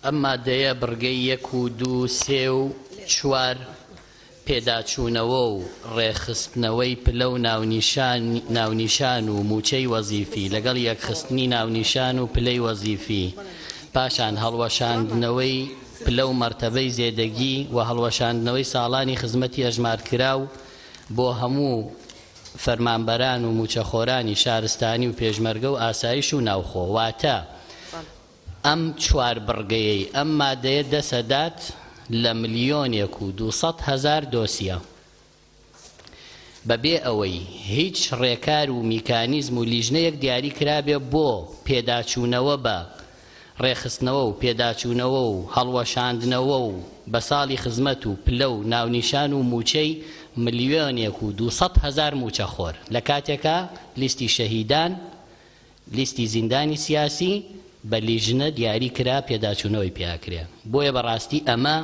ئەم مادەیە بڕگەی یەک و دوو، سێ و چوار پێداچوونەوە و ڕێکخستنەوەی پلە و ناونیشان و مووچەی وەزیفی لەگەڵ یەکخستنی ناونیشان و پلەی وەزیفی پاشان هەڵوەشاندنەوەی پلە و مەرتەبەی زێدەگی و هەڵوەشاندنەوەی ساڵانی خزمەتی ئەژمارکراو بۆ هەموو فەرمانبەران و مووچەخۆرانی شارستانی و پێشمەرگە و ئاسایش و ناوخۆ واتە ئەم چوار بڕگەیەی ئەم مادەیە دەسەدات لە ملیۆنێک و 200 هەزار دۆسیە بەبێ ئەوەی هیچ ڕێکار و میکانیزم و لیژنەیەک دیاری کرابێ بۆ پێداچوونەوە بە ڕێکخستنەوە و پێداچوونەوە و هەڵوەشاندنەوە و بە ساڵی خزمەت و پلە و ناونیشان و مووچەی ملیۆنێک و 200 هەزار مووچەخۆر لە کاتێکا لیستی شەهیدان لیستی زیندانی سیاسی بە لیژنە دیاری کرا پێداچوونەوەی پێ ئەکرێ بۆیە بەڕاستی ئەمە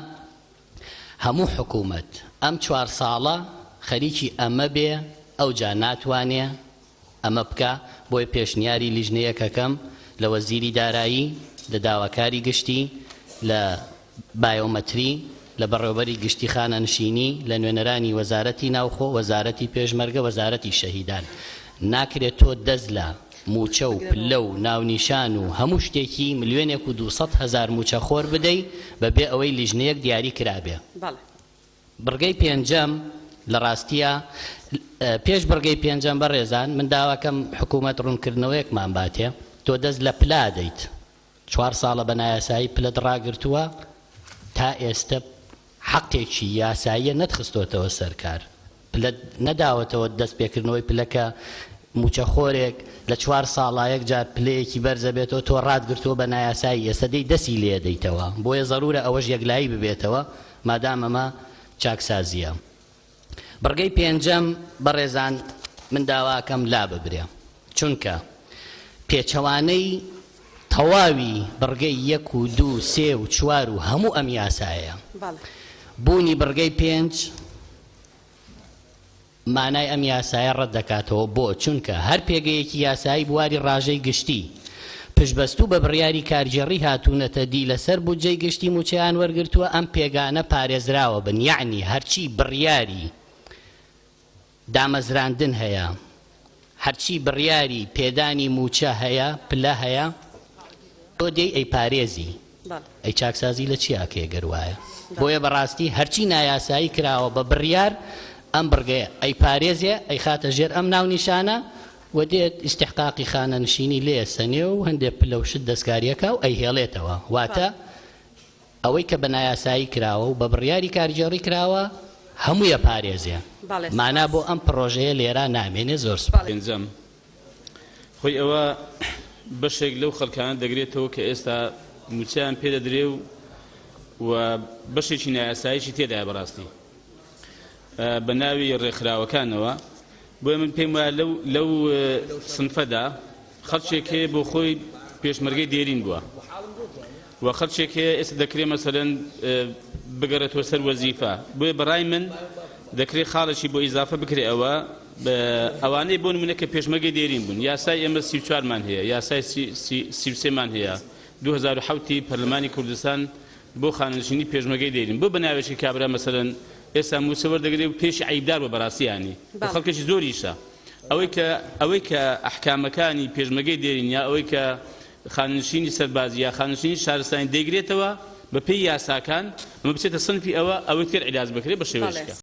هەموو حکوومەت ئەم چوار ساڵە خەریکی ئەمە بێ ئەوجا ناتوانێ ئەمە بکا بۆیە پێشنیاری لیژنەیەک ئەکەم لە وەزیری دارایی لە داواکاری گشتی لە بایۆمەتری لە بەڕێوەبەری گشتی خانەنشینی، لە نوێنەرانی وەزارەتی ناوخۆ، وەزارەتی پێشمەرگە، وەزارەتی شەهیدان. ناکرێت تۆ دەست لە مووچە و پلە و ناونیشان و هەموو شتێکی ملیۆنێک و 200 هەزار مووچەخۆر بدەی بەبێ ئەوەی لیژنەیەک دیاری کرابێ. بڕگەی پێنجەم، لە ڕاستیا پێش بڕگەی پێنجەم بەڕێزان من داواکەم حکوومەت ڕوونکردنەوەیەکمان باتێ، تۆ دەست لە پلە ئەدەیت، چوار ساڵە بە نایاسایی پلەت ڕاگرتووە تا ئێستە حەقێکی یاساییە نەتخستۆتەوە سەر کار پلەت نەداوەتەوە دەست پێکردنەوەی پلەکە موچەخۆرێک لە چوار ساڵا یەک جار پلەیەکی بەرزە بێتەوە تۆ ڕاتگرتووە بە نایاسایی ئێستە دێی دەسی لێ دەیتەوە بۆیە زەرورە ئەوەش یەکلایی ببێتەوە مادام ئەمە چاکسازیە. بڕگەی پێنجەم، بەڕێزان من داواکەم لاببرێ، چونکە پێچەوانەی تەواوی بڕگەی یەک و دوو سێ و چوار و هەموو ئەم یاسایەیە. بوونی بڕگەی پێنج مانای ئەم یاسایە ڕەت دەکاتەوە، بۆ؟ چونکە هەر پێگەیەکی یاسایی بواری ڕاژەی گشتی پشتبەستوو بە بڕیاری کارگێڕی هاتوونەتە دی لەسەر بودجەی گشتی مووچەیان وەرگرتووە ئەم پێگانە پارێزراوە بن یەعنی هەرچی بڕیاری دامەزراندن هەیە هەرچی بڕیاری پێدانی مووچە هەیە پلە هەیە تۆ دێی ئەیپارێزی ئەی چاکسازی لە چی ئەکەی گەر وایە؟ بۆیە بەڕاستی هەرچی نایاسایی کراوە بە بڕیار ئەم بڕگەیە ئەیپارێزێ ئەیخاتە ژێر ئەم ناونیشانە و دێت ئیستحقاقی خانەنشینی لێ ئەسەنێ و هەندێ پلە و شت دەستکاری ئەکا و ئەیهێڵێتەوە واتە ئەوەی کە بە نایاسایی کراوە و بە بڕیاری کارگێڕی کراوە هەمووی ئەپارێزێ مانا بۆ ئەم پڕۆژەیە لێرا نامێنێ زۆر سوپاس. پێنجەم، خۆی ئەوە بەشێک لەو خەڵکانە دەگرێتەوە کە ئێستا مووچەیان پێ دەدرێ و و بەشێکی نایاساییشی تێدایە بەڕاستی بە ناوی ڕێکخراوەکانەوە بۆیە من پێم وایە لەو لەو سنفەدا خەڵکێک هەیە بۆ خۆی پێشمەرگەی دێرین بووە و خەڵکێک هەیە ئێستا دەکرێ مەسەلەن بگەڕێتەوە سەر وەزیفە بۆیە بەڕای من دەکرێت خاڵێکی بۆ ئیزافە بکرێ ئەوە ئەوانەی بۆ نمونە کە پێشمەرگەی دێرین بوون یاسای ئێمە 34مان هەیە یاسای 33مان هەیە 2007 پەرلەمانی کوردستان بۆ خانەنشینی پێشمەرگەی دێرین بۆ بەناوێکی کابرا مەسەلەن ئێستا مووچە وەردەگرێ و پێشی عەیبدار بووە بەڕاستی یانی خەڵکێکی زۆریشە ئەوەی کە ئەوەی کە ئەحکامەکانی پێشمەرگەی دێرین یا ئەوەی کە خانەنشینی سەربازی یا خانەنشینی شارستانی دەیگرێتەوە بە پێی یاساکان ئەمە بچێتە سنفی ئەوە ئەوەی تر عیلاج بکرێت بە شێوەیەکی کە.